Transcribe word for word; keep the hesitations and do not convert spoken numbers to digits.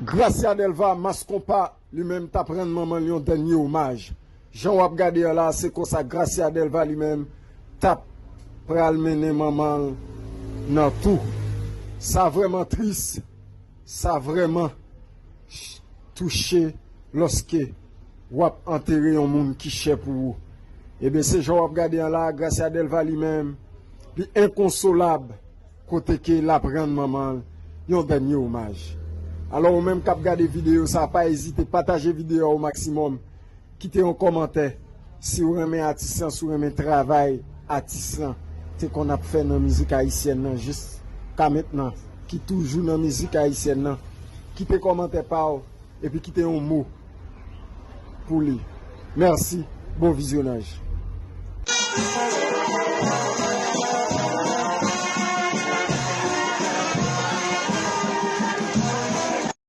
Gracia Delva, Mass Konpa, li menm t ap rann manman l yon dènye omaj. Jan w ap gade an la, se konsa Gracia Delva li menm t ap pral mennen manman l nan tou. Sa vrèman tris, sa vrèman touche lòske w ap antere yon moun ki chè pou ou. Ebyen, se jan w ap gade an la, Gracia Delva li menm, li enkonsolab kote ke l ap rann manman l yon dènye omaj. Alò, ou menm k ap gade videyo sa, pa ezite pataje videyo a o maksimòm, kite yon kòmantè si w renmen atis lan, si w renmen travay atis lan te konn ap fè nan mizik ayisyèn nan jiska mentnan, ki toujou nan mizik ayisyèn nan. Kite kòmantè pa w, epi kite yon mo pou li. Mèsi, bon vizyonaj.